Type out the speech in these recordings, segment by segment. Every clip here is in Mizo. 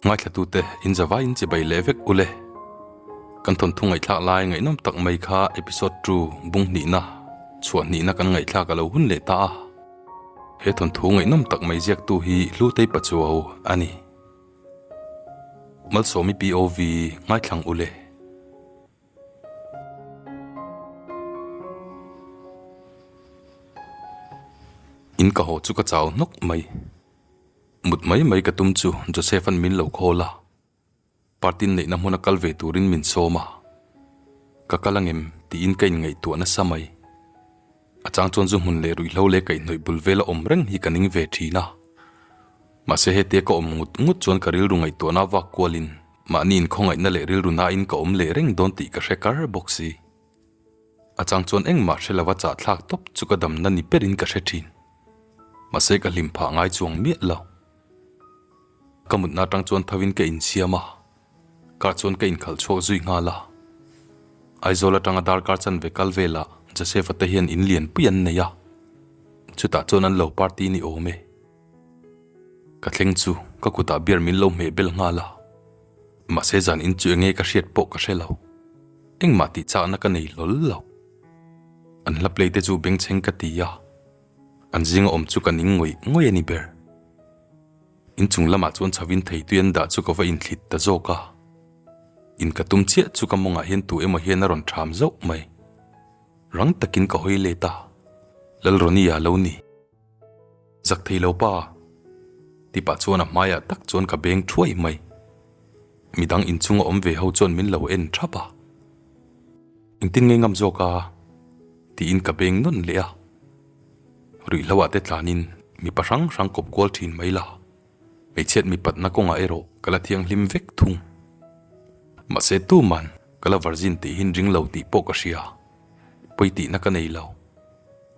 Ngaithlatute in zavai in chibai leh vek ule. Kan thawnthu ngaihthlak lai ngaihnawm tak mai kha episode two bung hnihna chhuah hnihna kan ngaihthlak a lo hun leh ta a. He thawnthu ngaihnawm tak mai ziaktu hi Hlutei Pachuau a ni. Malsawmi POV ngaithlang ule. In ka haw chu ka chau hnawk mai. Mut mai mai ka tum chu Joseph-a'n min lo call a, party neihna hmuna kal ve turin min sawm a. Ka kal angem tiin ka inngaihtuah nasa mai. A chang chuan zu hmun leh ruihhlo leh kaihhnawih bul vela awm reng hi ka ning ve thin a. Mahse hetia ka awm ngut ngut chuan ka rilru ngaihtuahna vak kualin mahni inkhawngaihna leh rilru nain ka awm leh reng dawn tih ka hre kar bawk si. A chang chuan engmah hre lova chahthlak tawp chu ka damna ni berin ka hre thin. Mahse ka hlim phah ngai chuang miah lo. Ka mutna atang chuan tho in ka insiam a, kar chuan ka inkhalh chhuak zui nghal a. Aizawl atanga darkar chanve kal velah Joseph-a te hian in lianpui an nei a, chutah chuan an lo party ni awm e. Ka thleng chu ka kutah beer min lo hmeh bel nghal a, mahse zan in chu enge ka hriat pawh ka hre lo. Engmah tih chakna ka nei hlawl lo. An hla play te chu bengchheng ka ti a, an zinga awm chu ka ning ngawih ngawih a ni ber. Inchung lamah chuan chhavin theitui an dah chu ka va inthlit ta zawk a, in ka tum chiah chu ka mawngah hian tu emaw hian a rawn ṭham zauh mai. Rang takin ka hawi let a, Lalronia lo ni. Zak thei lo pa. Ti pah chuan a hmaiah tak chuan ka beng thuai mai. Midang inchunga awm ve ho chuan min lo en thap a. Engtin nge ngam zawk a? Tiin ka beng nawn leh a. Ruihhlo ah te tlanin mipa hrang hrang kawp kual thin mai la. Hmeichhiat mipatna kawngah erawh ka la thianghlim vek thung. Mahse tuman ka la virgin tih hin ring lo tih pawh ka hria. Pawi tihna ka nei lo.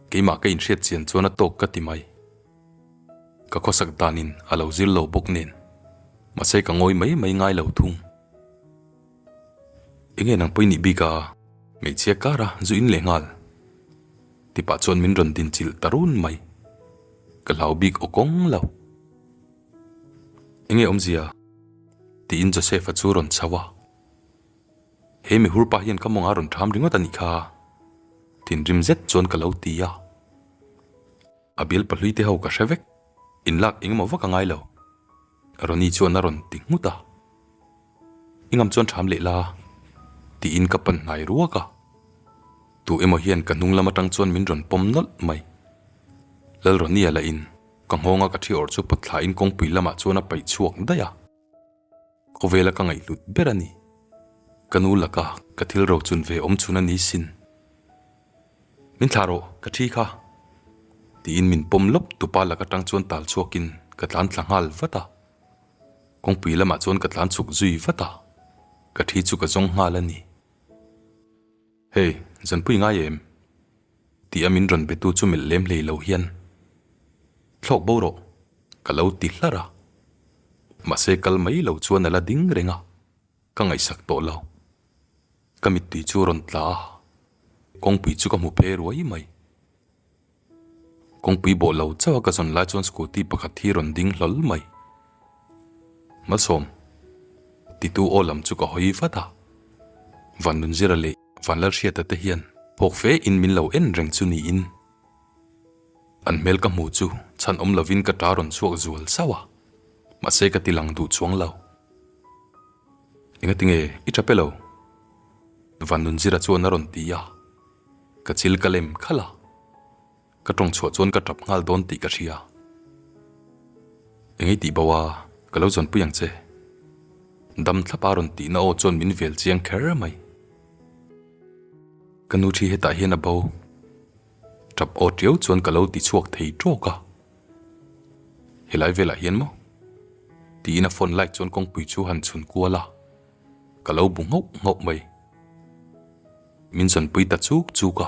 Keimah ka inhriat chian chuan a tawk ka ti mai. Ka khawsak danin a lo zir lo bawk nen. Mahse ka ngawi mai mai ngai lo thung. Enge nang pawi nih bik a, hmeichhia kara zu in leh nghal. Tipah chuan min rawn din chilh ta run mai. Ka hlau bik aw kawng lo. Enge awmzia? Tiin Joseph-a chu rawn chho a. He mihur pa hian ka mawngah rawn ṭham ringawt a nih kha. Thinrim zet chuan ka lo ti a. A bial pahlui te ho ka hre vek. Inlak engemaw vak a ngai lo. Ronnie chuan a rawn ti nghut a. I ngam chuan ṭham leh la, tiin ka pan hnai ruak a. Tu emaw hian ka hnung lam aṭang chuan min rawn pawm nawlh mai. Lal Ronnie-a lah in ka nghawnga ka thi awrh chu pawt thlain kawngpui lamah chuan a paih chhuak daih a. Khawvela ka ngaihhlut ber a ni. Ka nu laka ka thil ro chun ve awm chhun a ni sin. Min thlah rawh, ka thi kha. Tiin min pawm lawp tupa lak atang chuan tal chhuakin ka tlan thla nghal vat a. Kawngpui lamah chuan ka tlan chhuk zui vat a. Ka thi chu ka zawng nghal a ni. Hey, zanpui ngai em? Ti a min rawn betu chu melh lem hlei lo hian thlawk bo rawh ka lo ti hlar a. Mahse kal mai lo chuan a la ding reng a, ka ngaihsak tawh lo. Ka mittui chu a rawn tla a, kawngpui chu ka hmu phe ruai mai. Kawngpui bawh lo chauh a ka zawn lai chuan scooty pakhat hi rawn ding hlawl mai. Malsawm, titu aw lam chu ka hawi vat a, Vanlunzira leh Vanlalhriata te hian phawk fe in min lo en reng chu niin. An hmel ka hmu chu chhan awm lovin ka ta rawn chhuak zual sauh a, mahse ka ti lang duh chuang lo. Engatinge i tha pe lo? Vanlunzira chuan a rawn ti a. Ka chil ka lem khalh a, ka tawng chhuah chuan ka tap nghal dawn tih ka hria. Engei tih bo a, ka lo zawnpui ang che. Dam thlap a rawn tihna aw chuan min vel chiang kher mai. Ka nu thi hetah hian a bo. Tap aw tiau chuan ka lo ti chhuak thei tawk a. Helai velah hian maw? Tiin a phone light chuan kawngpui chu han chhun kual a, ka lo bu nghauh nghauh mai. Min zawnpui ta chuk chuk a,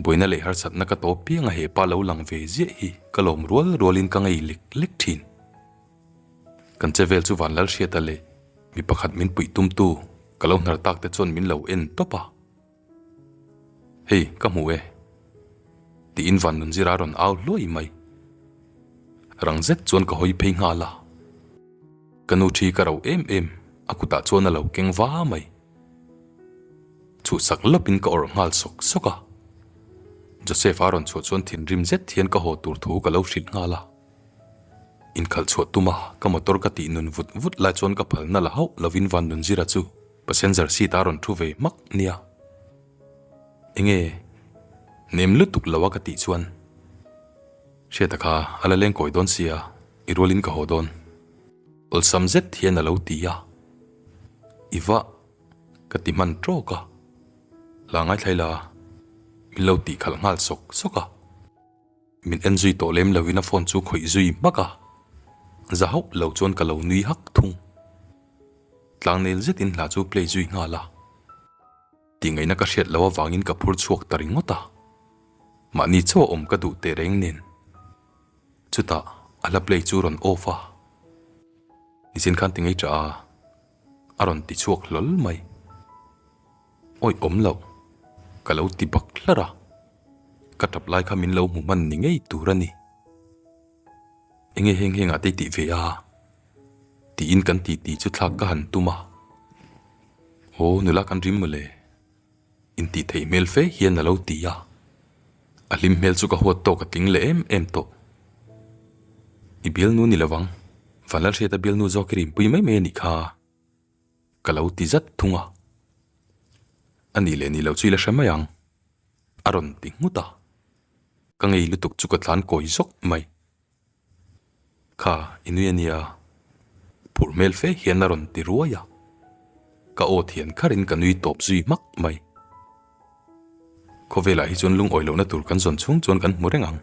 buaina leh harsatna ka tawp piang a hepa lo lang ve ziah hi ka lawm rual rualin ka ngei lek lek thin. Kan che vel chu Vanlalhriata leh mi pakhat min puih tumtu ka lo hnar tak te chuan min lo en tawp a. Hei, ka hmu e. Tiin Vannunzira rawn au hluai mai. Rang zet chuan ka hawi phei nghal a. Ka nu thi ka ro em em, a kutah chuan a lo keng va mai. Chhuhsak lawpin ka awrh nghal sawk sawk a. Joseph a rawn chhuah chuan thinrim zet hian ka haw tur thu ka lo hrilh nghal a. Inkhalh chhuah tuma ka motor ka tih nun vut vut lai chuan ka phalna la hauh lovin Vannunzira chu passenger seat a rawn thu ve hmak nia. Enge nem lutuk lo a ka tih chuan Hriata kha a la leng kawi dawn sia i rualin ka haw dawn. Awlsam zet hian a lo ti a, I va ka ti hman tawk a, la ngaithlai la min lo tih khalh nghal sawk sawk a. Min en zui tawh lem lovin a phone chu khawih zui hmak a, za hauh lo chuan ka lo nui hak thung. Tlangnel zetin hla chu play zui nghal a. Tih ngaihna ka hriat loh avangin ka phur chhuak ta ringawt a, mahni chauh a awm ka duh teh reng nen. Chutah a hla play chu rawn off a, nichin khan ti ngei tah a, a rawn ti chhuak hlawl mai. Awih awm loh, ka lo ti bak hlar a, ka tap lai kha min lo hmu hman ni ngei tur a ni. Enge heng heng ah te i tih ve a? Tiin kan titi chu thlak ka han tum a. Aw nula kan rim mawle. Intih theih hmel fe hian a lo ti a. A hlim hmel chu ka huat tawk a tling leh em em tawh. I bialnu ni lovang, Vanlalhriata bialnu zawk i rinpui mai mai a nih kha. Ka lo ti zat thung a. A nih leh nih loh chu i la hre mai ang. A rawn ti nghut a. Ka ngei lutuk chu ka tlan kawi zawk mai. Kha i nui a nia, phurh hmel fe hian a rawn ti ruai a. Ka aw thian kharin ka nui tawp zui hmak mai. Khawvelah hi chuan lungawi lohna tur kan zawn chhung chuan kan hmu reng ang.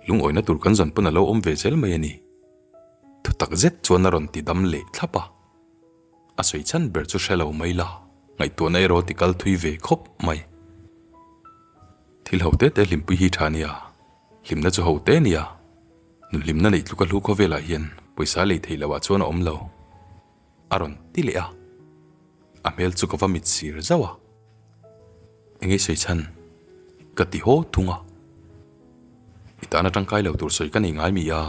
Lungawina tur kan zawn pawn a lo awm ve zel mai a ni. Thutak zet chuan a rawn ti dam leh thlap a. A sawi chhan ber chu hre lo mai la, ngaihtuahna erawh ti kal thui ve khawp mai. Thil ho te te hlimpui hi tha nia, hlimna chu ho te nia. Nunhlimna neih tluka hlu khawvelah hian pawisa lei theih loh ah chuan a awm lo. A rawn ti leh a, a hmel chu ka va mit sir zauh a. Enge sawi chhan? Ka ti haw thung a. I tan atangkai lo tur sawi ka nei ngai mi a?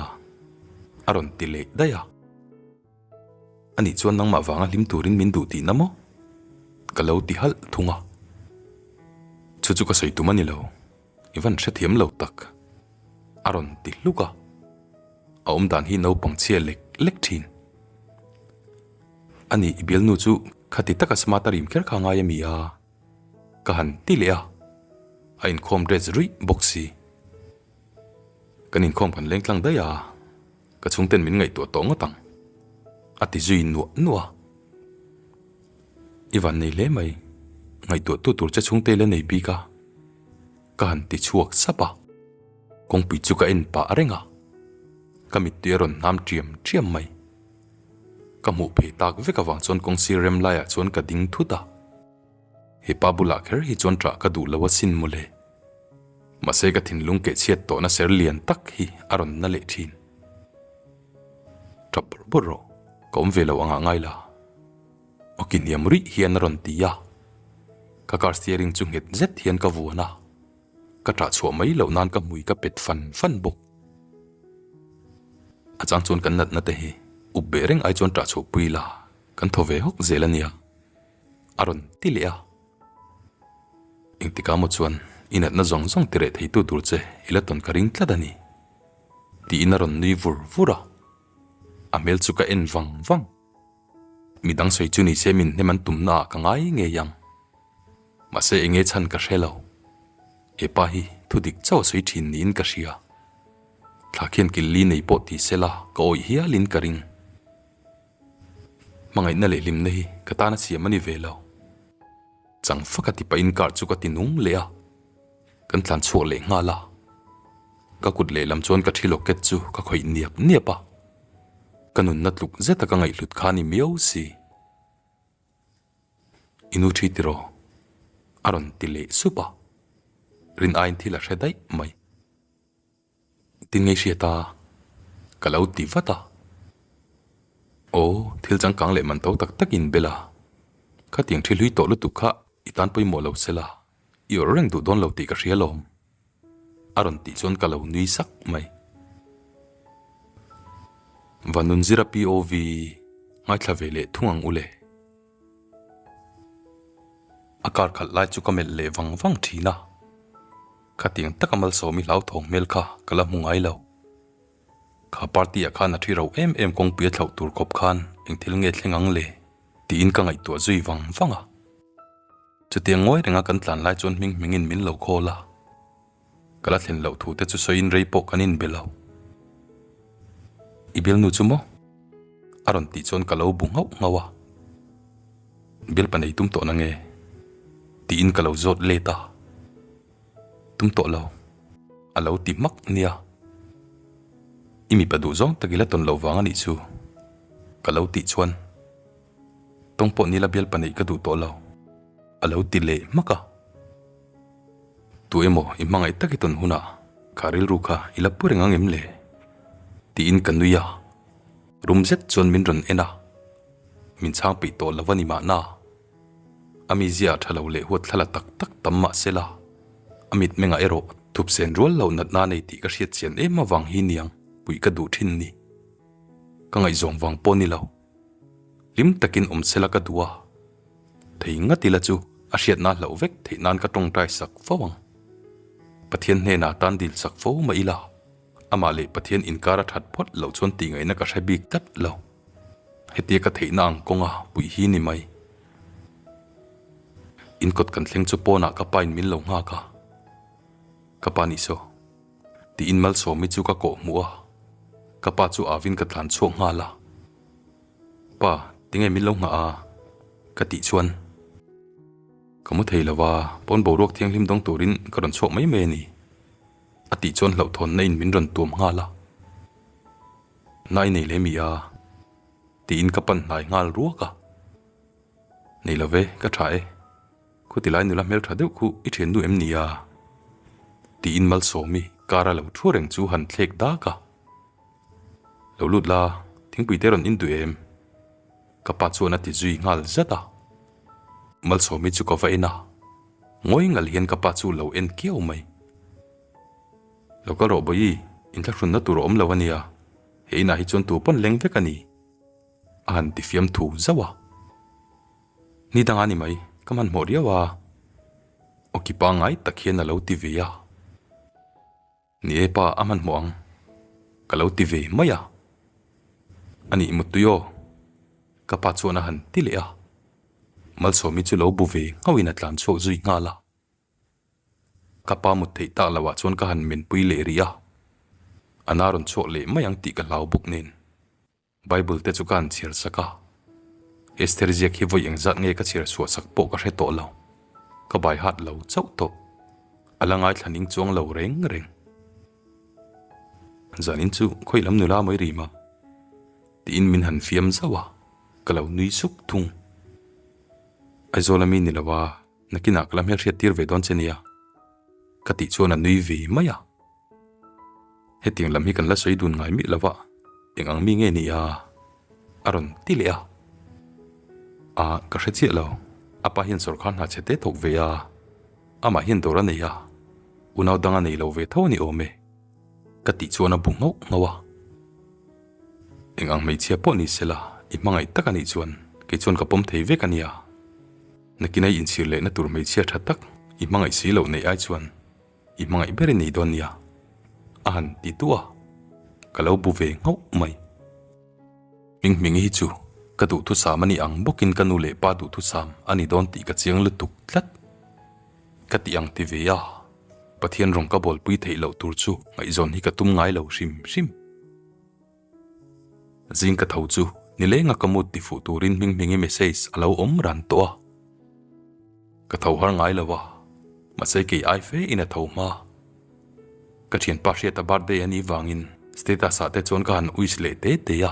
A rawn ti leh daih a. Anih chuan nangmah vanga hlim turin min duh tihna maw? Ka lo ti halh thung a. Chu chu ka sawi tum a ni lo, i van hrethiam lo tak. A rawn ti hluk a. A awm dan hi naupang chhia lek lek thin. Ani i bialnu chu khati taka smart a rim kher kha ngai a mi a? Ka han ti leh a. A inkhawm dress ruih bawk si. Kan inkhawm kan leng tlang daih a, ka chhungten min ngaihtuah tawh ngawt ang, a ti zui nuah nuah a. I van nei hle mai, ngaihtuahtu tur che chhungte la nei bik a, ka han ti chhuak sap a. Kawngpui chu ka en pah reng a, ka mittui a rawn hnam ṭiam ṭiam mai. Ka hmuh phei tak vek avang chuan kawng sir rem laiah chuan ka ding thut a. He pa bulah kher hi chuan ṭah ka duh lo asin mawle. Mahse ka thinlung keh chhiat tawhna ser lian tak hi a rawn na leh ṭhin. Ṭap bawrh bawrh rawh, ka awm ve lo angah ngai la. Awki hniam rih hian a rawn ti a. Ka car steering chu nghet zet hian ka vuan a. Ka ṭah chhuah mai loh nan ka hmui ka pet fan fan bawk. A chang chuan kan natna te hi up beh reng ai chuan ṭah chhuah pui la, kan thaw ve hawk zel a nia. A rawn ti leh a. Engtikah maw chuan i natna zawng zawng ti reh theitu tur che i la tawn ka ring tlat a ni. Tiin a rawn nui vur vur a. A hmel chu ka en vang vang. Midang sawi chu ni se min hnem an tumna ah ka ngai ngei ang. Mahse enge chhan ka hre lo. He pa hi thu dik chauh a sawi thin niin ka hria. Thla khian kil li nei pawh ti se la ka awih hialin ka ring. Hmangaihna leh hlimna hi ka tana siam a ni ve lo. Chang fak a ti pahin car chu ka ti nung leh a, kan tlan chhuak leh nghal a. Ka kut lehlam chuan ka thi locket chu ka khawih niap niap a, ka nunna tluk zeta ka ngaihhlut kha a ni miau si. I nu thi tiraw? A rawn ti leh sup a, rin aiin thil a hre daih mai. Tin ngei hriat a, ka lo ti vat a. Aw, thil changkang leh man to tak takin bel a, khatiang thi hlui tawh lutuk kha i tan pawimawh lo sela, i awrh reng duh dawn lo tih ka hria lawm. A rawn tih chuan ka lo nui sak mai. Vanunzira POV. Ngaithla ve leh thung ang ule. A kar khalh lai chu ka melh leh vang vang thin a. Khatiang taka Malsawmi hlauthawng hmel kha ka la hmu ngai lo. Kha party ah khan a thi ro em em kawngpui a thlauh tur khawp khan eng thil nge thleng ang le tiin ka ngaihtuah zui vang vang a. Chutiang ngawi renga kan tlan lai chuan hming hmingin min lo call a. Ka la thlen loh thu te chu sawiin rei pawh kan inbe lo. I bialnu chu maw? A rawn tih chuan ka lo bu nghauh nghauh a. Bialpa nei tum tawh na nge? Tiin ka lo zawt let a. Tum tawh lo. A lo ti hmak nia. I mipa duh zawng tak i la tawn loh vang a nih chu. Ka lo tih chuan tawng pawh nila bialpa neih ka duh tawh lo. A lo ti leh hmak a. Tu emaw i hmangaih tak i tawn hunah kha rilru kha i la pu reng ang em le? Tiin ka nui a. Rum zet chuan min rawn en a. Min chhang peih tawh lo a ni mahna. A mizia a tha lo leh huat thla la tak tak tam mah se la, a mitmengah erawh thup sen rual loh natna nei tih ka hriat chian em avang hi niang puih ka duh thin ni. Ka ngaihzawng vang pawh ni lo. Hlim takin awm se la ka duh a. Thei ngat ila chu a hriatna hlauh vek theih nan ka tawngtai sak fo ang. Pathian hnenah tan dil sak fo mah ila, amah leh Pathian inkar a that phawt loh chuan tihngaihna ka hre bik tlat lo. Hetia ka theihna ang kawnga puih hi ni mai. In kawt kan thleng chu pawnah ka pa in min lo nghak a. Ka pa nih saw. Tiin Malsawmi chu ka kawh hmuh a. Ka pa chu avin ka tlan chhuak nghal a. Pa, tinge min lo nghah a? Ka tih chuan. Ka mu thei lo va, pawn boruak thianghlim dawng turin ka rawn chhuak mai mai a ni. A tih chuan hlauhthawnna in min rawn tuam nghal a. Nai nei leh mi a? Tiin ka pan hnai nghal ruak a. Nei lo ve, ka tha e. Khuti lai nula hmeltha deuh khu i thiannu em ni a? Tiin Malsawmi kar a lo thu reng chu han thlek dak a. Lo lut la, thingpui te rawn in duh em? Ka pa chuan a ti zui nghal zat a. Malsawmi chu ka va en a, ngawi ngal hian ka pa chu lo en kiau mai. Lo kal rawh Bawihi, inthlahrunna tur a awm lo a nia, he inah hi chuan tu pawn leng vek a ni, a han ti fiam thu zauh a. Ni dangah ni mai, ka hmanhmawh riau a, awki pangngai tak hian a lo ti ve a. Ni e pa, a hmanhmawh ang, ka lo ti ve mai a. A nih muttui aw, ka pa chuan a han ti leh a. Malsawmi chu lo bu ve nghauhin a tlan chhuak zui nghal a. Ka pa mut theih tak loh ah chuan ka han menpui leh rih a, a na rawn chhuak leh mai ang tih ka hlau bawk nen. Bible te chu ka han chhiar sak a, Esther ziak hi vawi engzat nge ka chhiar chhuah sak pawh ka hre tawh lo, ka bai hat lo chauh tawh, a la ngaithla ning chuang lo reng reng. Zanin chu khawi lam nula mai rima tiin min han fiam zauh a, ka lo nui suk thung. Aizawl ami ni lo a. Nakinah ka la hmelhriat tir ve dawn che nia, ka tih chuan a nui ve mai a. Hetiang lam hi kan la sawi dun ngai miah lova, eng ang mi nge ni a? A rawn ti leh a. A, ka hre chiah lo, a pa hian sawrkhar hna chhe te thawk ve a, amah hian dawr a nei a, unau dang a nei lo ve tho a ni awm e, ka tih chuan a bu nghauh nghauh a. Eng ang hmeichhia pawh ni sela, i hmangaih tak a nih chuan kei chuan ka pawm thei vek a nia. Nakin ai inchhir lehna tur hmeichhia tha tak i hmangaih si loh neih ai chuan i hmangaih ber i nei dawn nia, a han ti duah a, ka lo bu ve nghauh mai. Hminghmingi hi chu ka duhthusam a ni ang bawkin ka nu leh pa duhthusam a ni dawn tih ka chiang lutuk tlat. Ka ti ang ti ve a, Pathian rawng ka bawlpui theih loh tur chu ngaihzawn hi ka tum ngai lo hrim hrim. Zing ka tho chu nilenga ka mut ti fuh turin Hminghmingi message a lo awm ran tawh a. Ka tho har ngai lo a, mahse kei ai fe in a tho hma. Ka thianpa hriata birthday a nih vangin status ah te chuan ka han wish leh te te a.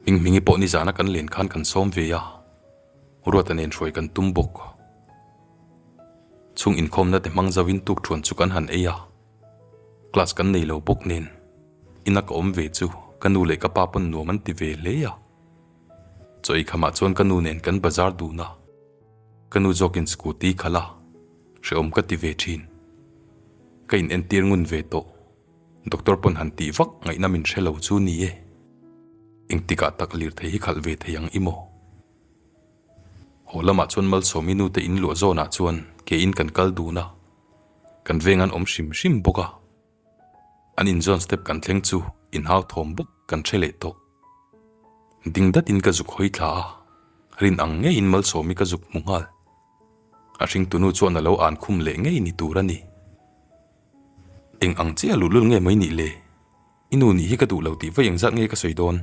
Hminghmingi pawh nizana kan len khan kan sawm ve a, Ruata nen hruai kan tum bawk. Chhung inkhawmna te hmang zauhin tukthuan chu kan han ei a. Class kan nei lo bawk nen ina ka awm ve chu ka nu leh ka pa pawn nuam an ti ve hle a. Chaw ei khamah chuan ka nu nen kan bazar dun a, ka nu zawkin scooty khalh a, hrehawm ka ti ve thin. Ka in entir ngun ve tawh, doctor pawn han tih vak ngaihna min hre lo chu ni e. Engtikah tak lirthei hi khalh ve thei ang i maw? Haw lamah chuan Malsawmi nu te in luah zawnah chuan ke in kan kal dun a, kan veng an awm hrim hrim bawk a. An in zawn step kan thleng chu inhau thawm bawk kan hre leh tawh. Ding datin ka zuk hawi thla a, rin ang ngeiin Malsawmi ka zuk hmu nghal. A hringtunu chuan a lo an khum leh ngei ni tur a ni. Eng ang chiah luhlul nge mai nih le? I nu nih hi ka duh lo tih vawi engzat nge ka sawi dawn?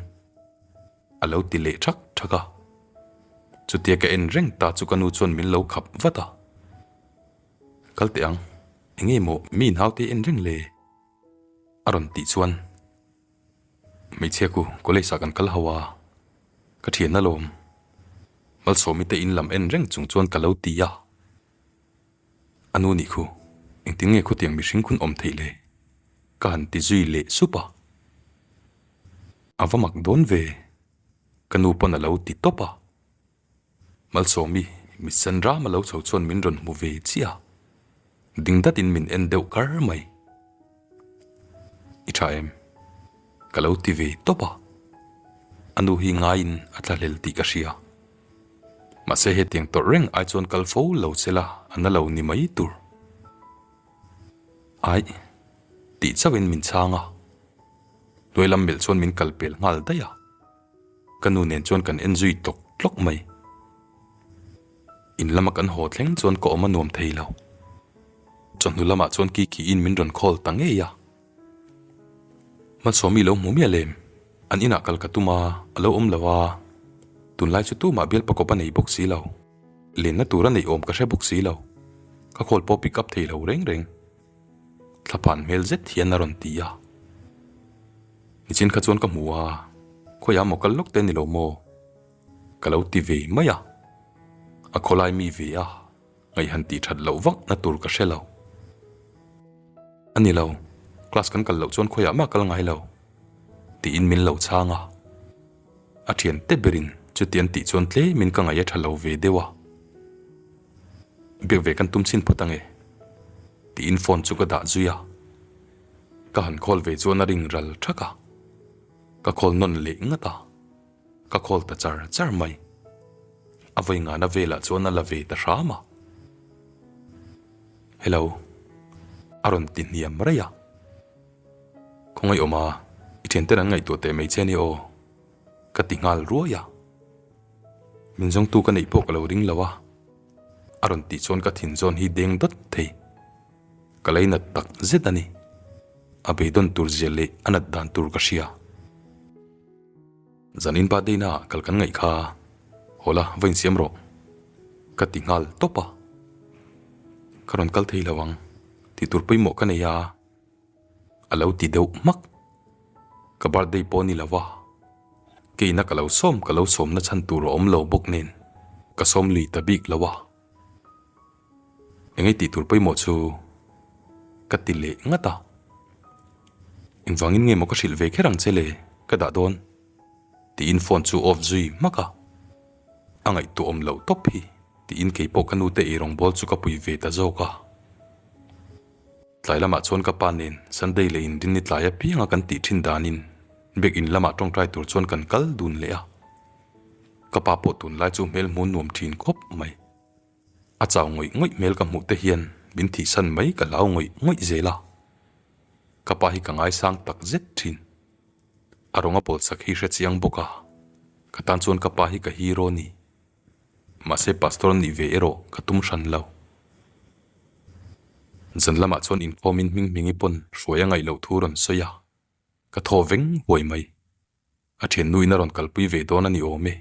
A lo ti leh thak thak a. Chutia ka en reng ta chu ka nu chuan min lo khap vat a. Kal teh ang, enge maw mi naute en reng le? A rawn tih chuan hmeichhia ku college ah kan kal ho a, ka thian alawm. Malsawmi te in lam en reng chung chuan ka lo ti a. A nu nih khu, engtin nge khutiang mihring khun awm theih le? Ka han ti zui leh sup a. A va mak dawn ve, ka nu pawn a lo ti tawp a. Malsawmi, mit sen ram a lo chho chuan min rawn hmu ve chiah a, ding datin min en deuh kar mai. I tha em? Ka lo ti ve tawp a, a nu hi ngaiin a thlahlel tih ka hria. Mahse hetiang tawrh reng ai chuan kal fo lo che la a na lo ni mai tur. Aih, tih chauhin min chhang a, hnuai lam melh chuan min kal pel nghal daih a. Ka nu nen chuan kan en zui tlawk tlawk mai. In lama kan haw thleng chuan ka awm a nuam thei lo. Chawhnu lamah chuan Kiki in min rawn call ta ngei a. Malsawmi lo hmu miah lem, an inah kal ka tum a, a lo awm lo a. Tunlai chu tumah bialpa kawp a nei bawk si lo. Lenna tur a neih awm ka hre bawk si lo. Ka call pawh pick up thei lo reng reng. Thlaphan hmel zet hian a rawn ti a. Nichin kha chuan ka hmu a, khawiah maw kal lawk te ni lo maw? Ka lo ti ve mai a. A khawlai mi ve a, ngaih han tih that loh vak na tur ka hre lo. A ni lo, class kan kal loh chuan khawiah mah kal ngai lo, tiin min lo chhang a. A thian te berin chuti an tih chuan tlemin ka ngaih a tha lo ve deuh a. Biak ve kan tum chhin phawt ange, tiin phone chu ka dah zui a. Ka han call ve chuan a ring ral thak a, ka call nawn leh ngat a, ka call ta char char mai. A vawi ngana velah chuan a la ve ta hram a. Hello, a rawn ti hniam raih a. Khawngaih awm a, i thianten an ngaihtuah teh mai che a ni aw, ka ti nghal ruai a. Min zawngtu ka neih pawh ka lo ring lo a, a rawn tih chuan ka thin zawn hi deng dawt thei. Ka lei nat tak zet a ni. A beidawn tur zia leh a nat dan tur ka hria. Zanin birthday na ah kal kan ngaih kha, haw la va insiam rawh. Ka ti nghal tawp a. Ka rawn kal thei lo ang, tih tur pawimawh ka nei a. A lo ti deuh hmak. Ka birthday pawh ni lo a, keina ka lo sawm ka lo sawmna chhan tur a awm lo bawk nen ka sawm lui ta bik lo a. Engei tih tur pawimawh chu ka ti leh ngat a. Engvangin nge maw ka hrilh ve kher ang che le ka dah dawn? Tiin phone chu off zui hmak a. A ngaihtuah awm loh tawp hi tiin keipawh ka nute eirawng bawl chu ka pui ve ta zawk a. Tlai lamah chuan ka pa nen Sunday leh Inrinni tlai apianga kan tih thin danin Biak in lamah tawngtai tur chuan kan kal dun leh a. Ka pa pawh tunlai chu hmel hmu nuam thin khawp mai. A chau ngawih ngawih hmel ka hmuh te hian min thihsan mai ka hlau ngawih ngawih zel a. Ka pa hi ka ngaisang tak zet thin. A rawnga pawlsak hi hre chiang bawk a, ka tan chuan ka pa hi ka hero ni. Mahse pastor nih ve erawh ka tum hran lo. Zan lamah chuan inkhawmin hming hmingi pawn hruai a ngaih loh thu rawn sawi a, ka thaw veng huai mai. A thiannuin a rawn kalpui ve dawn a ni awm e.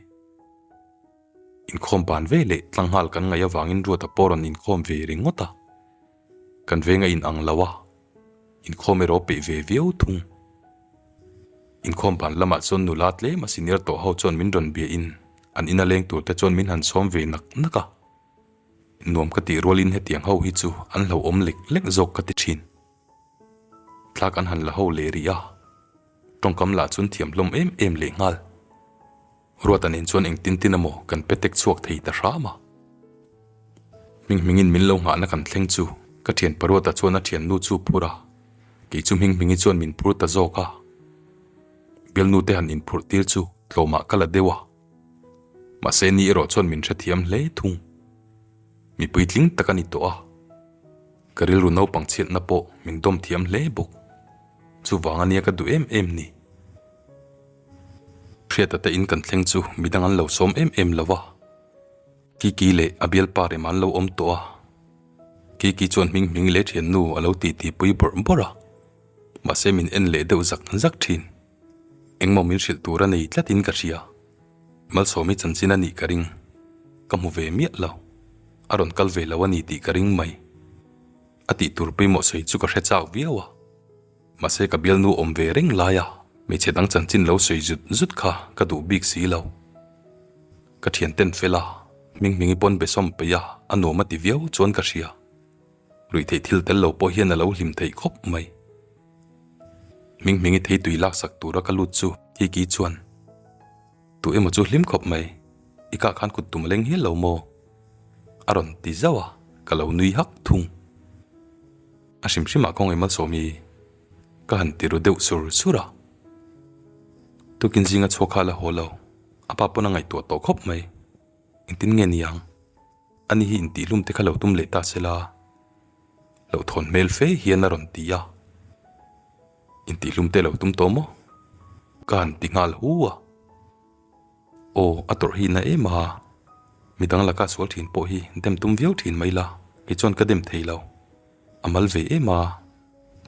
Inkhawm ban ve leh tlanghal kan ngaih avangin Ruata pawh rawn inkhawm ve ringawt a. Kan veng a inang lo a, inkhawm erawh peih ve viau thung. Inkhawm ban lamah chuan nula tlem a senior tawh ho chuan min rawn biahin an ina leng tur te chuan min han sawm ve nak nak a. Nuam ka tih rualin hetiang ho hi chu an hlauhawm lek lek zawk ka ti thin. Thla kan han la ho leh rih a, tawngkam lah chuan thiam hlawm em em leh nghal. Ruata nen chuan engtin tin emaw kan pe tek chhuak thei ta hram a. Hming hmingin min lo nghahna kan thleng chu ka thian Paruata chuan a thiannu chu phur a, kei chu Hming hmingi chuan min phur ta zawk a. Bialnu te han inphurh tir chu. Tlawmah ka la deuh a, mahse ni erawh chuan min hrethiam hle thung. Mi puitling tak a ni tawh a, ka rilru naupang chhiatna pawh min dawm thiam hle bawk. Chuvang a nia ka duh em em ni. Hriata te in kan thleng chu midang an lo sawm em em lo a, Kiki leh a bialpa rem an lo awm tawh a. Kiki chuan hming hming leh thiannu a lo titi pui bawrh bawrh a, mahse min en leh deuh zak zak thin. Engmaw min hrilh tur a nei tlatin ka hria. Malsawmi chanchin a nih ka ring. Ka hmu ve miah lo. A rawn kal ve lo a ni tih ka ring mai. A tih tur pawimawh sawi chu ka hre chak viau a. Mahse ka bialnu awm ve reng laia hmeichhe dang chanchin lo sawi zut zut kha ka duh bik si lo. Ka thianten fel a, Hminghmingi pawn besawm peih a, a nuam a ti viau chuan ka hria. Ruihtheih thil tel lo pawh hian a lo hlim theih khawp mai. Hminghmingi theitui laksak tura ka lut chu Kiki chuan, Tu emaw chu hlim khawp mai, i kah khan kut tum a leng hial lo maw? A rawn ti zauh a, ka lo nui hak thung. A hrim hrimah kawng emaw sawmi ka han ti ru deuh sur sur a. Tukin zinga chhuak kha a la haw lo, a pa pawn a ngaihtuah tawh khawp mai. Engtin nge ni ang? Ani hi intihhlum te kha lo tum leh ta se la, hlauhthawn hmel fe hian a rawn ti a. Intihhlum te lo tum tawh maw? Ka han ti nghal hu a. Aw, a tawrh hi na em a, midang laka sual thin pawh hi dem tum viau thin mai la, kei chuan ka dem thei lo. A mal ve em a,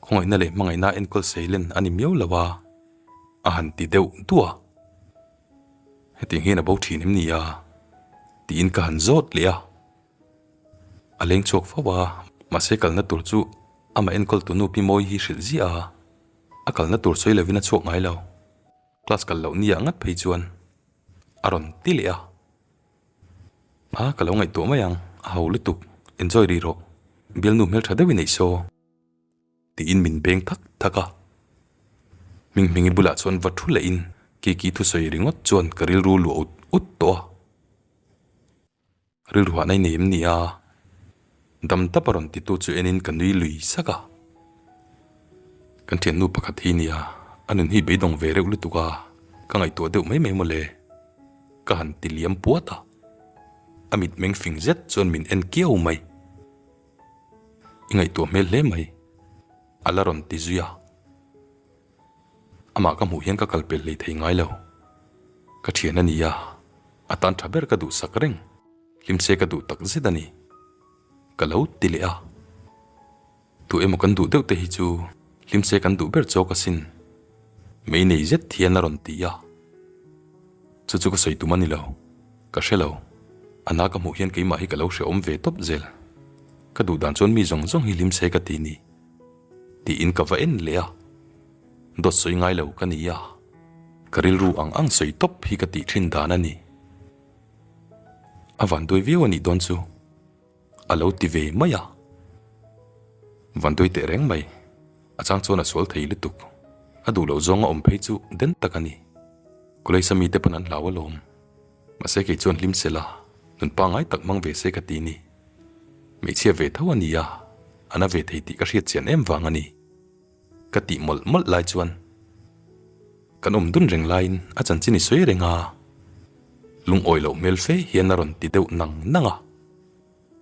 khawngaihna leh hmangaihna enkawl seilen a ni miau lo a, a han ti deuh duah a. Hetiang hian a bo thin em ni a? tiin ka han zawt leh a. A leng chhuak fo a, mahse kalna tur chu amah enkawl tu nu Pi Mawi hi hrilh ziah a, a kalna tur sawi lovin a chhuak ngai lo. Class kal loh nia ngat phei chuan a rawn ti leh a. A, ka lo ngaihtuah mai ang, a ho lutuk, enjoy rih rawh, bialnu hmeltha deuhin neih saw. Tiin min beng thak thak a. Hminghmingi bulah chuan va thu lehin Kiki thusawi ringawt chuan ka rilru luah ut ut tawh a. Rilru hah nai nei em ni a? Dam tap a rawn titu chu enin ka nui lui sak a. Kan thiannu pakhat hi nia, a nun hi beidawng ve reuh lutuk a, ka ngaihtuah deuh mai mai mawle. Ka han ti liam puat a. A mitmeng fing zet chuan min en kiau mai. I ngaihtuah hmel hle mai, a la rawn ti zui a. Amah ka hmuh hian ka kal pel hlei thei ngai lo. Ka thian a ni a, a tan tha ber ka duhsak reng, hlim se ka duh tak zet a ni. Ka lo ti leh a. Tu emaw kan duh deuh te hi chu hlim se kan duh ber chawk asin. Mei nei zet hian a rawn ti a. Chu chu ka sawi tum a ni lo. Ka hre lo. A na ka hmuh hian keimah hi ka lo hrehawm ve tawp zel. Ka duh dan chuan mi zawng zawng hi hlim se ka ti ni. Tiin ka va en leh a. Dawt sawi ngai lo ka ni a. Ka rilru ang ang sawi tawp hi ka tih thin dan a ni. A van duai viau a nih dawn chu. A lo ti ve mai a. Vanduai teh reng mai. A chang chuan a sual thei lutuk. A duh loh zawng a awm phei chu den tak a ni. Kulaisa mite pawn an hlau alawm. Mahse kei chuan hlim se la, nun pangngai tak hmang ve se ka ti ni. Hmeichhia ve tho a ni a, a na ve thei tih ka hriat chian em vang a ni. Ka tih mawlh mawlh lai chuan kan awm dun reng laiin a chanchin i sawi reng a, lungawi loh hmel fe hian a rawn ti deuh nang nang a,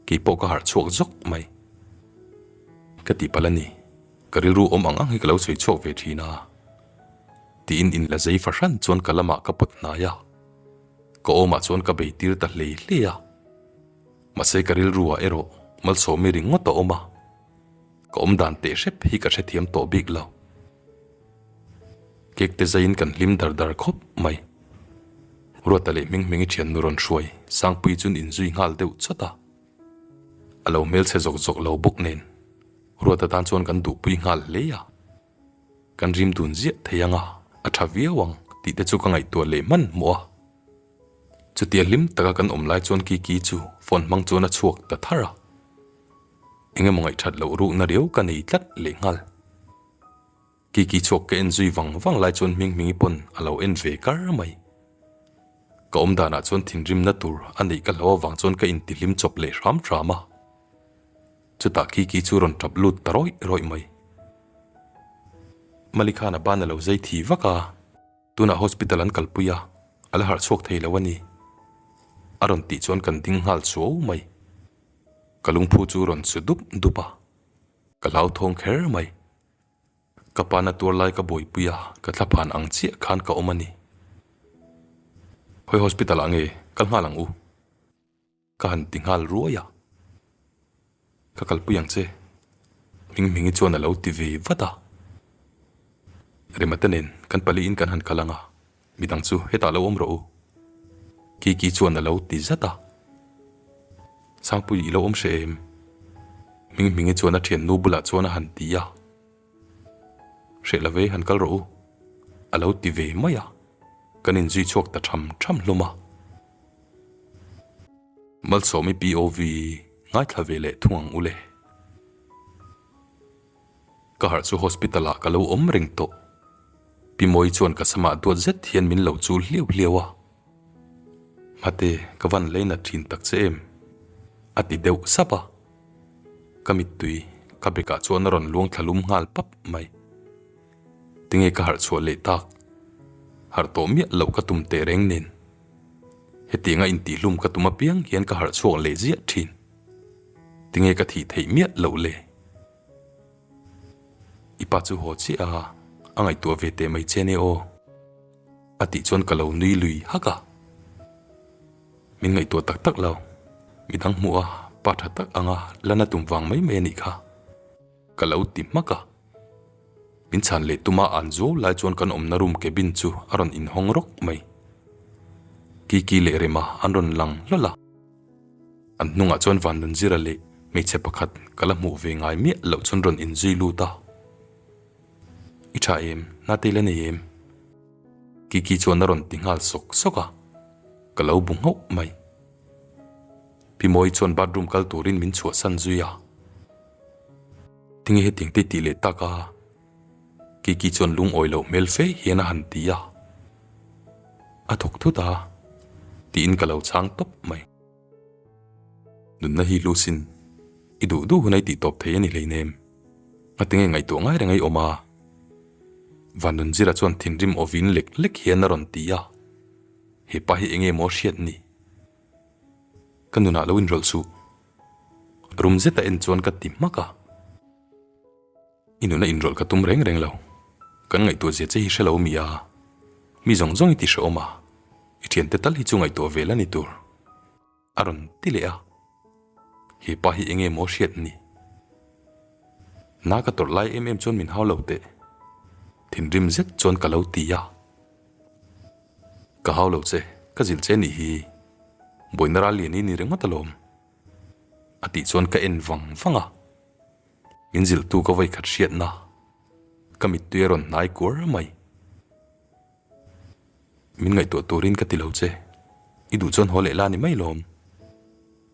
kei pawh ka harh chhuak zawk mai. Ka tih palh a ni, ka rilru awm ang ang hi ka lo sawi chhuak ve thin a, tiin inla zei fahran chuan ka lamah ka pawt hnai a, ka awmah chuan ka bei tir ta hlei hlei a, mahse ka rilruah erawh malsawmi ringawt a awm a. Ka awm dan teh hrep hi ka hrethiam tawh bik lo. Cake te zaiin kan hlim dar dar khawp mai. Ruata leh Hminghmingi thiannu rawn hruai Sangpui chun inzui nghal deuh chawt a. A lo hmelchhe zawk zawk lo bawk nen Ruata tan chuan kan duhpui nghal hle a. Kan rim dun ziah thei ang a, a tha viau ang tih te chu ka ngaihtuah leh hmanhmawh a. Chutia hlim taka kan awm lai chuan Kiki chu phone hmang chuan a chhuak ta thar a. Eng emaw ngaihthat loh rukna riau ka nei tlat leh nghal. Kiki chhuak ka en zui vang vang lai chuan Hminghmingi pawn a lo en ve kar mai. Ka awm danah chuan thinrimna tur a neih ka hlau avang chuan ka intihlim chawp leh hram hram a. Chutah Kiki chu rawn tap lut ta rawih rawih mai. Mali khan a ban a lo zai thi vak a, tunah hospital an kalpui a. A la harh chhuak thei lo a ni. A rawn tih chuan kan ding nghal suau mai. Ka lungphu chu rawn su dup dup a, ka hlauthawng kher mai. Ka pa na tuar lai ka buaipui a, ka thlaphan ang chiah khan ka awm a ni. Hawi hospital ah nge kal nghal ang u? Ka han ti nghal ruai a. Ka kalpui ang che. Hming Hmingi chuan a lo ti ve vat a. Remate nen kan paliin kan han kal ang a, midang chu hetah lo awm rawh u. Kiki chuan a lo ti zat a. Sangpui i lo awm hreh em? Hming Hmingi chuan a thiannu bulah chuan a han ti a. Hreh lo ve han kal rawh u. A lo ti ve mai a. Kan inzui chhuak ta tham tham hlawm a. Malsawmi POV ngaithla ve leh thung ang u le. Ka harh chu hospital ah ka lo awm reng tawh. Pi Mawi chuan ka samah duat zet hian min lo chul hliau hliau a. Mate, ka van lei nat thin tak che em? A ti deuh sap a. Ka mittui ka bekah chuan a rawn luang thla lum nghal pap mai. Tinge ka harh chhuah leh tak? Harh tawh miah loh ka tum teh reng nen. Hetianga intihhlum ka tum apiang hian ka harh chhuak leh ziah thin. Tinge ka thih theih miah loh le? I pa chu haw chiah a, a ngaihtuah ve teh mai che nia aw. A tih chuan ka lo nui lui hak a. Min ngaihtuah tak tak lo. Midang hmuh a, pa tha tak anga lana tum vang mai mai a nih kha. Ka lo ti hmak a. Min chhan leh tuma an zuau lai chuan kan awmna room cabin chu a rawn inhawng rawk mai. Kiki leh Rema an rawn lang hlawl a. An hnungah chuan Vanlunzira leh hmeichhe pakhat ka la hmuh ve ngai miah loh chuan rawn inzui lut a. I tha em? Nate la nei em? Kiki chuan a rawn ti nghal sawk sawk a. Ka lo bu nghauh mai. Pi Mawi chuan bathroom kal turin min chhuahsan zui a. Tinge hetiang te tih leh tak a? Kiki chuan lungawi loh hmel fe hian a han ti a. A thawk thut a, tiin ka lo chhang tawp mai. Nunna hi Lucin, i duh duh hun a i tih tawp thei a ni hleinem. Ngatinge ngaihtuah ngai reng a i awm a? Vanunzira chuan thinrim awvin lek lek hian a rawn ti a. Hepa hi enge maw hriat ni? Ka nunah lo inrawlh suh. Rum zeta en chuan ka ti hmak a. I nuna inrawlh ka tum reng reng lo. Kan ngaihtuah zia che hi hre lo mi a. Mi zawng zawng i ti hrehawm a. I thiante tal hi chu ngaihtuah ve la ni tur. A rawn ti leh a. He pa hi enge maw hriat ni? Na ka tawrh lai em em chuan min hau lo teh. Thinrim zet chuan ka lo ti a. Ka hau lo che, ka zilh che nih hi. Buaina ral lian i ni ringawt alawm. A tih chuan ka en vang vang a. Min zilhtu ka vawikhat hriatna ka mittui a rawn hnai kuar mai. Min ngaihtuah turin ka ti lo che, i duh chuan haw leh la ni mai lawm.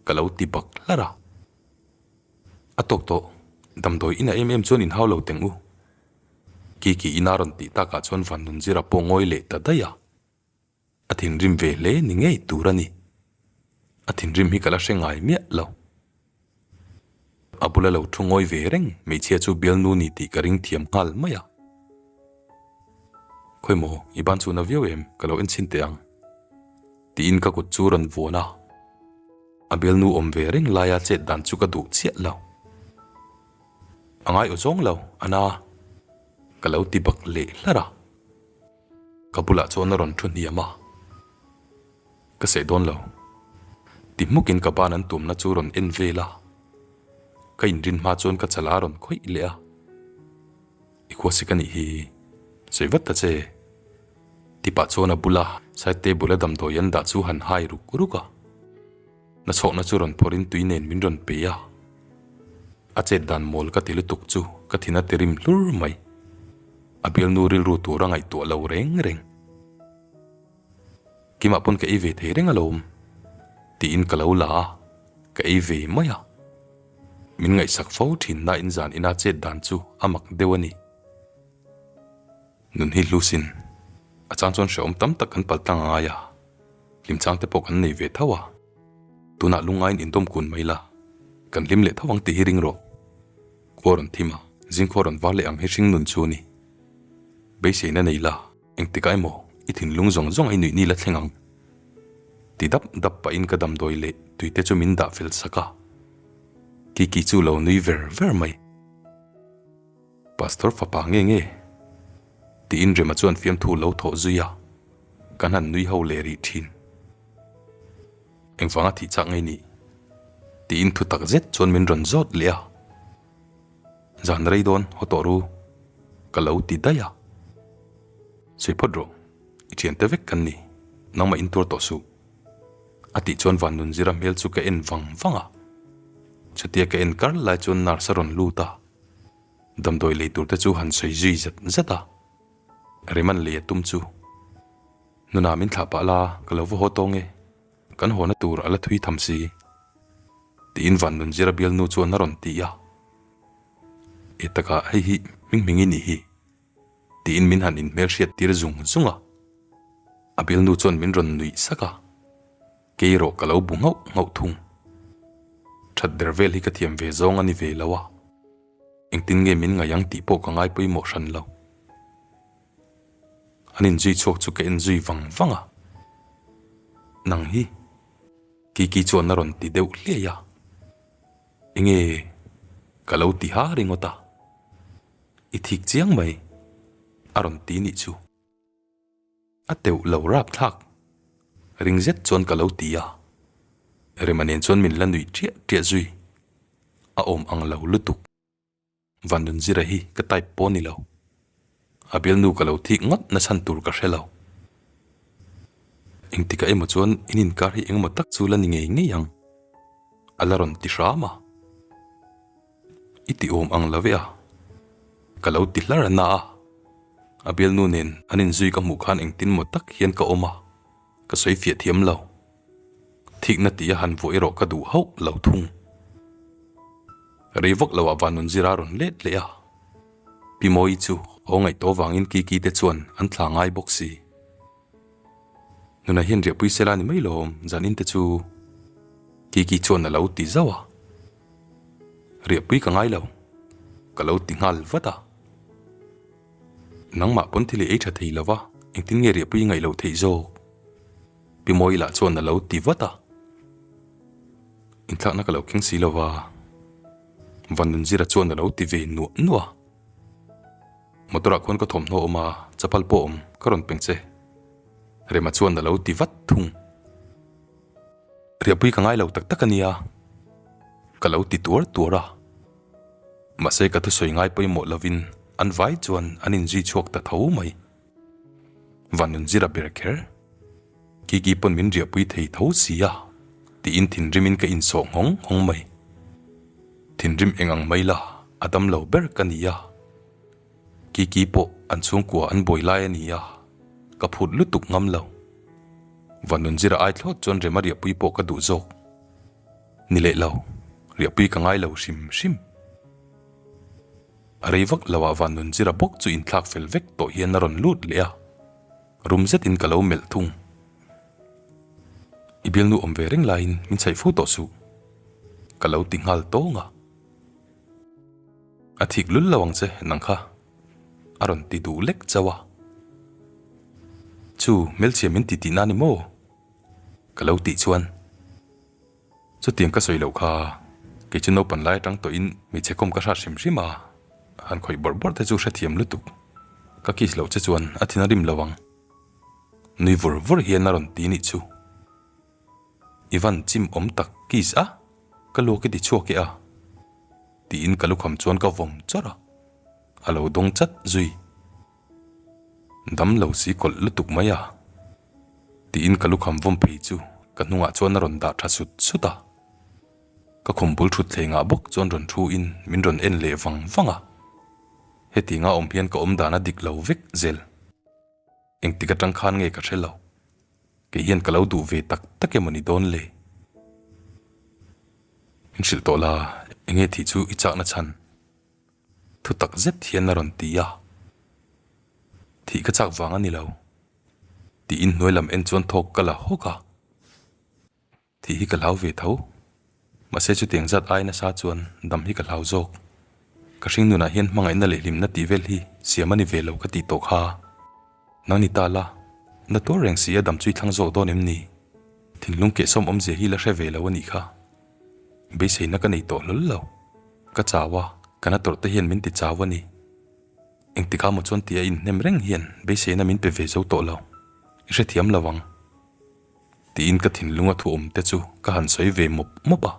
Ka lo ti bak hlar a. A tawk tawh, damdawi inah em em chuan inhau lo teng u. Kiki ina rawn tih takah chuan Vannunzira pawh ngawi leh ta daih a. A thinrim ve hle ni ngei tur a ni. A thinrim hi ka la hre ngai miah lo. A bula lo thu ngawi ve reng hmeichhia chu bialnu ni tih ka ring thiam nghal mai a. Khawi maw, i ban chu na viau em? Ka lo en chhin teh ang. Tiin ka kut chu rawn vuan a. A bialnu awm ve reng laia chet dan chu ka duh chiah lo. A ngai aw zawng lo, a na. Ka lo ti bak leh hlar a. Ka bulah chuan a rawn thu hniam a. Ka seh dawn lo. Ti hmukin ka ban an tumna chu rawn en vel a. Ka inrin hma chuan ka chala a rawn khawih leh a. I khuasik a nih hi. Sawi vat ta che. Ti pah chuan a bula side table a damdawi an dah chu han hai ruk ruk a. Nachhawkna chu rawn phawrhin tui nen min rawn pe a. A chet dan mawl ka ti lutuk chu ka thin a ti rim hlur mai. A bialnu rilru tur a ngaihtuah lo reng reng. Kimah pawn ka ei ve thei reng alawm tiin ka lo la a, ka ei ve mai a. Min ngaihsak fo thin nain zan ina chet dan chu a mak deuh a ni. Nun hi hlusin a chang chuan hrehawm tam tak kan paltlang a ngai a, hlimchang te pawh kan nei ve tho a. Tunah lungaiin indawm kun mai la, kan hlim leh tho ang tih hi ring rawh. Khua rawn thim a, zingkhua rawn var leh ang hi hring nun chu a ni. Beiseina nei la, engtikah emaw I thinlung zawng zawng a i nuih ni la thleng ang. Ti dap dap pahin ka damdawi leh tuite chu min dah fel sak a. Kiki chu lo nui ver ver mai. Pastor fapa nge nge? Tiin Rema chuan fiamthu lo thawh zui a, kan han nui ho leh rih thin. Engvanga thih chak ngei nih? Tiin thu tak zet chuan min rawn zawt leh a. Zan rei dawn haw tawh ru, ka lo ti daih a. Sawi phawt rawh, i thiante vek kan ni, nangmah in tuar tawh suh. A tih chuan Vannunzira hmel chu ka en vang vang a. Chutia ka en kar lai chuan nurse a rawn lut a. Damdawi lei tur te chu han sawi zui zat zat a. Reman lei a tum chu. Nuna min thlah pah la, ka lo va haw tawng e. Kan hawna tur a la thui tham si. Tiin Vannunzira bialnu chuan a rawn ti a. E takah hei hi hming hming i nih hi. Tiin min han inhmelhriat tir zung zung a. A bialnu chuan min rawn nuih sak a. Kei erawh ka lo bu nghauh nghauh thung. That ber vel hi ka thiam ve zawng a ni ve lo a. Engtin nge min ngaih ang tih pawh ka ngai pawimawh hran lo. An inzui chhuak chu ka en zui vang vang a. Nang hi? Kiki chuan a rawn ti deuh hliai a. Enge ka lo ti ha ringawt a. I thik chiang mai a rawn ti nih chu. A teuh lo rap thlak. Ring zet chuan ka lo ti a. Rema nen chuan min la nuih ṭiah ṭiah zui. A awm ang lo lutuk. Vanlunzira hi ka type pawh ni lo. A bialnu ka lo thik ngawt nachhan tur ka hre lo. Engtikah emaw chuan in inkar hi engemaw tak chu la ni ngei ngei ang. A la rawn ti hram a. I ti awm ang lo e a. Ka lo ti hlar a na a. A bialnu nen an inzui ka hmuh khan engtin maw tak hian ka awm a, ka sawi fiah thiam lo. Thikna tih a han vuah erawh ka duh hauh lo thung. Rei vak loah Vanunzira a rawn let leh a. Pi Mawi chu aw ngaihtuah vangin Kiki te chuan an thla ngai bawk si. Nunah hian riahpui sela ni mai lawm zan in te chu Kiki chuan a lo ti zauh a. Riahpui ka ngai lo, ka lo ti nghal vat a. Nangmah pawn thil i ei tha thei lo va, engtin nge riahpui i ngaih loh theih zawk? Pi Mawi lah chuan a lo ti vat a. Inthlakna ka lo keng si lo va, Vanunzira chuan a lo ti ve nuah nuah a. Motor ah khuan ka thawmhnaw awm a, chapal pawh awm, ka rawn peng che. Rema chuan a lo ti vat thung. Riahpui ka ngai lo tak tak a nia, ka lo ti tuar tuar a. Mahse ka thusawi ngai pawimawh lovin an vai chuan an inzui chhuak ta tho mai. Vanunzira ber kher, Kiki pawn min riahpui thei tho si a, tiin thinrimin ka insawh nghawng nghawng mai. Thinrim eng ang mai la, a dam lo ber ka ni a. Kiki pawh an chhungkua an buai lai a ni a, ka phut lutuk ngam lo. Vanunzira ai thlawt chuan Rema riahpui pawh ka duh zawk. Ni leh lo, riahpui ka ngai lo hrim hrim. A rei vak lo ah Vanunzira bawk chu inthlak fel vek tawh hian a rawn lut leh a, rum zetin ka lo melh thung. I bialnu awm ve reng laiin min chhaih fo tawh suh, ka lo ti nghal tawng a. A thik lul lo ang che nang kha, a rawn ti duh lek chauh a. Chu hmelchhia min ti tihna ni maw? Ka lo tih chuan chutiang ka sawi loh kha kei chu naupan lai atang tawhin hmeichhe kawm ka hrat hrim hrim a, han khawih bawrh bawrh te chu hrethiam lutuk. Ka kiss loh che chuan a thin a rim lo ang. Nui vur vur hian a rawn ti nih chu. I van chim awm tak kiss a, ka luak i ti chhuak e a. Tiin ka lukham chuan ka vawm chawrh a, a lo dawng chat zui. Dam lo si kawlh lutuk mai a, tiin ka lukham vawm phei chu ka hnungah chuan a rawn dah tha sut sut a. Ka khum bul thut thlengah bawk chuan rawn thu in min rawn en leh vang vang a. Hetianga awm hian ka awm dan a dik lo vek zel. Engtik atang khan nge ka hre lo. Kei hian ka lo duh ve tak tak emaw ni dawn le? Min hrilh tawh la, enge thih chu i chakna chhan? Thu tak zet hian a rawn ti a. Thih ka chak vang a ni lo. Tiin hnuai lam en chuan thawk ka la hawk a. Thih hi ka hlau ve tho. Mahse chutiang zat ai nasa chuan dam hi ka hlau zawk. Ka hring nunah hian hmangaihna leh hlimna tih vel hi siam a ni ve lo ka tih tawh kha. Nang ni ta la. Na tuar reng si a dam chu i thlang zawk dawn em ni? Thinlung kehsawm awmzia hi la hre ve lo a nih kha. Beiseina ka nei tawh hlawl lo. Ka chau a, ka na tawrh te hian min ti chau a ni. Engtikah maw chuan tia inhnem reng hian beiseina min pe ve zo tawh lo. I hrethiam lo ang. Tiin ka thinlunga thu awm te chu ka han sawi ve mawp mawp a.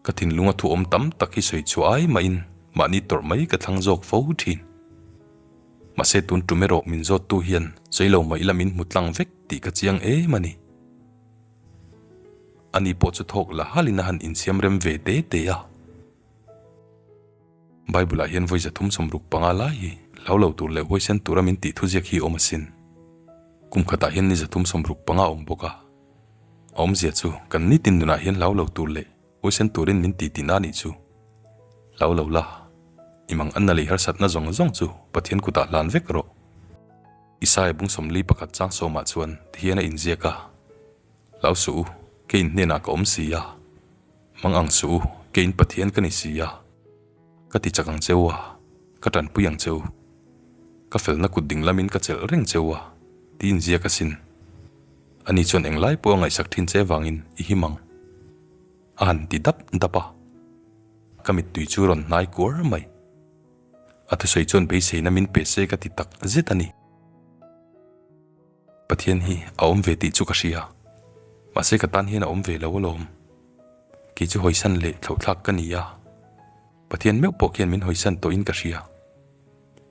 Ka thinlunga thu awm tam tak hi sawi chhuah ai mahin mahni tawrh mai ka thlang zawk fo thin. Mahse tun tum erawh min zawttu hian sawi lo mah ila min hmu tlang vek tih ka chiang em a ni. Ani pawh chu thawk la halin a han insiam rem ve te te a. Bible-ah hian vawi 365 lai hi hlau lo tur leh huaisen tura min tih thuziak hi awm asin. Kum khatah hian ni 365 a awm bawk a. A awmzia chu kan nitin nunah hian hlau lo tur leh huaisen turin min ti tihna a nih chu. Hlau lo la, i mang anna lei harsatna zawng zawng chu Pathian kutah hlan vek rawh. Isaia bung 41 chang sawmah chuan tihian a inziak a, Hlau suh u, kei in hnenah ka awm si a. Mang ang suh u, kei in Pathian ka ni si a. Ka ti chak ang che u a, ka tanpui ang che u. Ka felna kut ding lamin ka chelh reng che u a, ti inziak asin. Ani chuan englai pawh a ngaihsak thin che vangin i him ang. A han ti dap dap a. Ka mittui chu rawn hnai kuar mai. A thusawi chuan beiseina min pe se ka ti tak zet a ni. Pathian hi a awm ve tih chu ka hria. Mahse ka tan hian a awm ve lo alawm. Kei chu hawisan leh thlauhthlak ka ni a. Pathian meuh pawh khian min hawisan tawhin ka hria.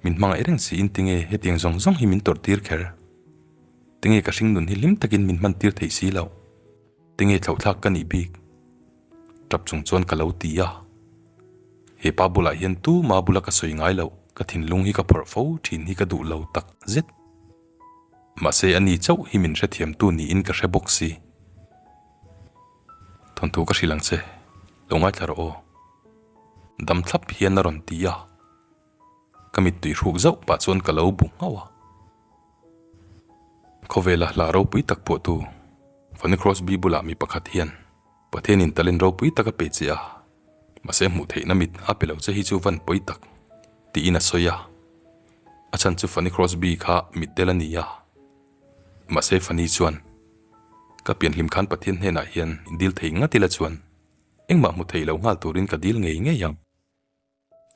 Min hmangaih reng siin tinge hetiang zawng zawng hi min tawrh tir kher? Tinge ka hringnun hi hlim takin min hman tir theih si loh? Tinge thlauhthlak ka nih bik? Tap chung chuan ka lo ti a. He pa bulah hian tuma bula ka sawi ngai loh, ka thinlung hi ka phawrh fo thin hi ka duh lo tak zet. Mahse ani chauh hi min hrethiamtu niin ka hre bawk si. Thawnthu ka hrilh ang che, lo ngaithla rawh aw. Dam thlap hian a rawn ti a. Ka mittui hruk zauh pah chuan ka lo bu nghauh a. Khawvela hla ropui tak phuahtu Fanny Crosby bulah mi pakhat hian Pathianin talent ropui tak a pe che a, mahse hmuh theihna mit a pe lo che hi chu van pawi tak, tiin a sawi a. A chhan chu Fanny Crosby kha mitdel a ni a. Mahse Fanny chuan, Ka pianhlim khan Pathian hnenah hian dil thei ngat ila chuan engmah hmu thei lo nghal turin ka dil ngei ngei ang.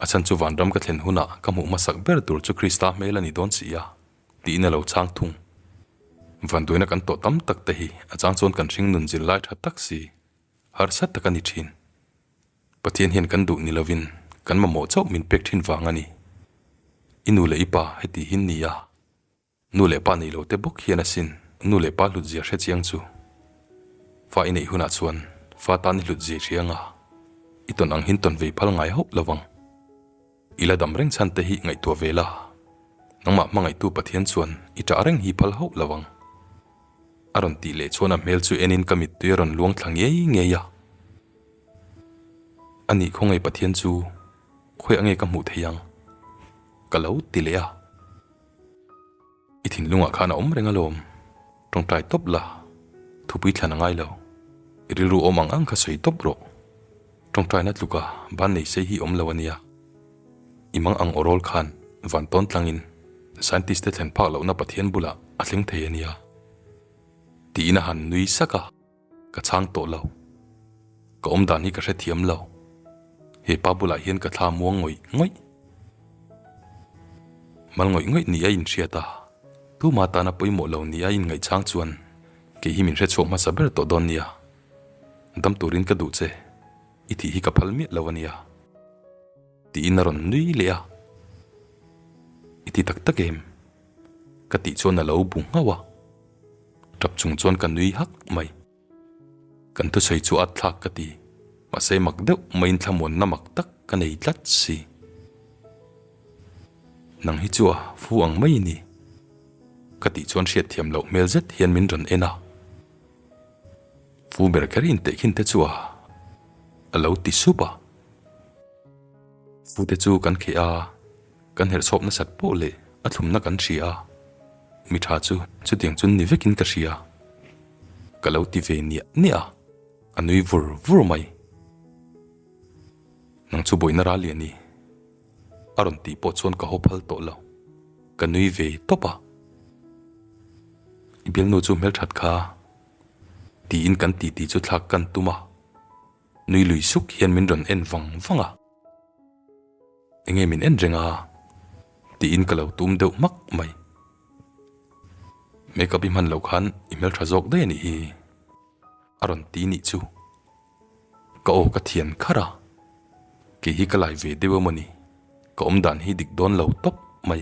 A chhan chu vanram ka thlen hunah ka hmuh hmasak ber tur chu Krista hmel a ni dawn si a, tiin a lo chhang thung. Vanduaina kan tawh tam tak te hi a chang chuan kan hring nun zirlai tha tak si, harsa tak a ni thin. Pathian hian kan duh ni lovin kan mamawh chauh min pek thin vang a ni. I nu leh i pa heti hin ni a. Nu leh pa nei lo te bawk hian asin nu leh pa hlutzia hre chiang chu. Fa i neih hunah chuan fa tan i hlutzia hria nga i tawn ang hin tawn vei phal ngai hauh lo vang. I la dam reng chhan te hi ngaihtuah ve la, nangmah hmangaihtu Pathian chuan i ṭah reng hi phal hauh lo vang. A rawn tih leh chuan a hmel chu enin ka mittui a rawn luang thla ngei ngei a. A nih khawngaih Pathian chu khawiah nge ka hmuh theih ang? Ka lo ti leh a. I thinlungah khan a awm reng alawm. Tawngtai tawp la, thupui thlan a ngai lo. I rilru awm ang ang kha sawi tawp rawh. Tawngtaina tluka ban nei sei hi awm lo a nia. I mang ang awrawl khan van tawn tlangin scientist te thlen phak lohna Pathian bulah a thleng thei a nia. Tiin a han nui sak a. Ka chhang tawh lo. Ka awm dan hi ka hrethiam lo. He pa bulah hian ka thla muang ngawih ngawih. Mal ngawih ngawih ni a inhriat a, tuma tana pawimawh lo ni a inngaihchang chuan kei hi min hrechhuak hmasa ber tawh dawn nia. Dam turin ka duh che, i thih hi ka phal miah lo a nia. Tiin a rawn nui leh a. I ti tak tak em? Ka tih chuan a lo bu nghauh a. Tap chung chuan ka nui hak mai. Kan thusawi chu at thlak ka ti. Mahse mak deuh maiin thlamuanna mak tak ka nei tlat si. Nang hi chu a fu ang mai ni. Ka tih chuan hriatthiam loh hmel zet hian min rawn en a. Fu ber kher in tehkhin te chu a a lo ti sup a. Fu te chu kan kheh a. Kan herhchhawp nasat pawh leh a thlumna kan hria a, mi tha chu chutiang chuan ni vekin ka hria. Ka lo ti ve niah niah a, a nui vur vur mai. Nang chu bawihna ral lian i? A rawn tih pawh chuan ka haw phal tawh lo, ka nui ve tawp a. I bialnu chu hmelthat kha tiin kan titi chu thlak kan tum a, nui lui suk hian min rawn en vang vang a. Enge min en reng a? tiin ka lo tum deuh hmak mai. Makeup i hman loh khan i hmeltha zawk daih a nih hi a rawn ti nih chu. Ka aw ka thian kharh a, kei hi ka lai ve deuh emaw ni, ka awm dan hi dik dawn lo tawp mai.